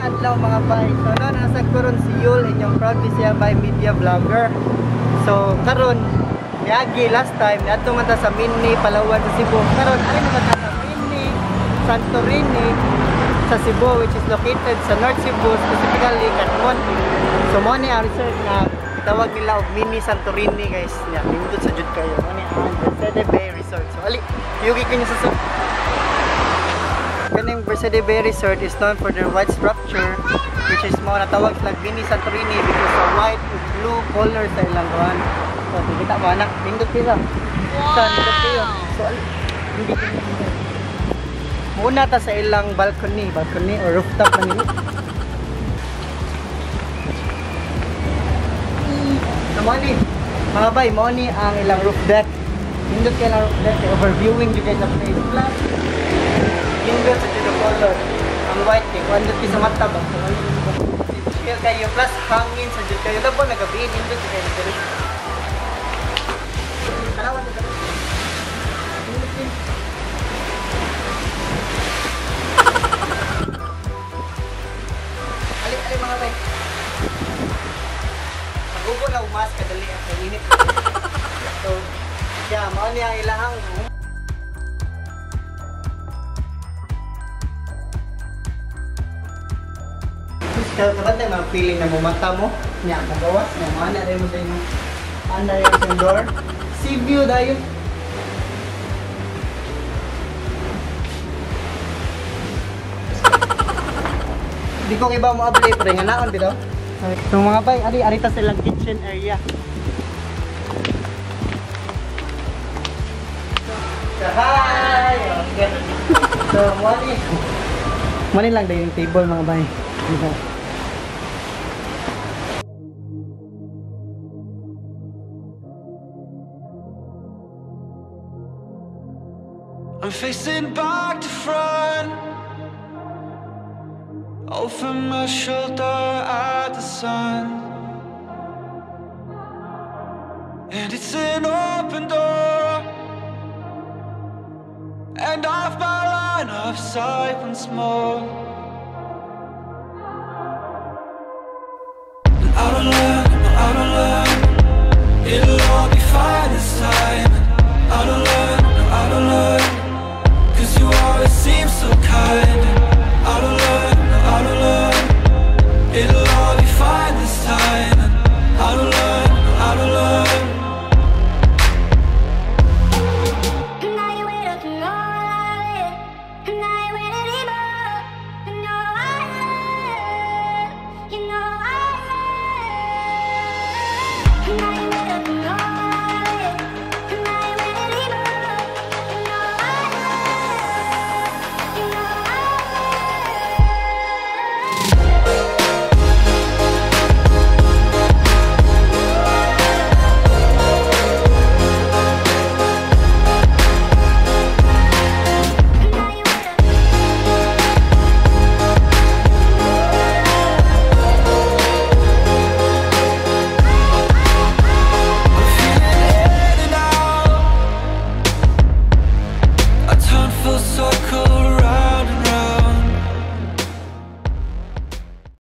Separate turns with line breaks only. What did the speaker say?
Adlaw, mga bay. So no, nasa karon si Yul, inyong proud Bisaya Bay Media Vlogger. So karon, niagi last time niadto man ta sa Mini Palawan sa Cebu. Karon ari naman ta sa Mini Santorini sa Cebu, which is located sa North Cebu, specifically Catmon. So mo ni ang resort nga tawag nila og Mini Santorini, guys. Nya nindot sa jud kayo. Mo ni ang Mercedes Bay Resort. So ali, yugi ko sa kaning Mercedes Bay Resort is known for their white structure, which is mo natawag sila Mini Santorini because sa white ug blue color sa ilang kuan. So kita mo anak, nindot sila. Sa nindot kayo. So ali, yugi ko niyo. Muna ta sa ilang balcony or rooftop man nila. So mo ni, mga bay, mo ni ang ilang roof deck. Nindot kay ilang roof deck, kay overviewing you guys sa place. Plus, nindot sa jud color. Ang white kay kuan kay sa mata ba. So, chill kayo plus hangin sa jud kayo. Labo nagabi, nindot kayo diri. Tanawan ta. Nindot kay. Ali, ali mga bay. Magugo na umas kadali ang init. So, yeah, mao ni ang ilahang room. Kaya kabantay mga feeling na mumata mo, niya magawas, niya mga na rin mo sa inyong ana rin sa door. Sea view dayon. Di ko iba mo abli pero nga naon bitaw. So mga bay, ari ari ta sa ilang kitchen area. So, hi! Okay. So money. Money lang dayon yung table, mga bay.
I'm facing back to front, over my shoulder at the sun, and it's an open door, and off my line of sight once more.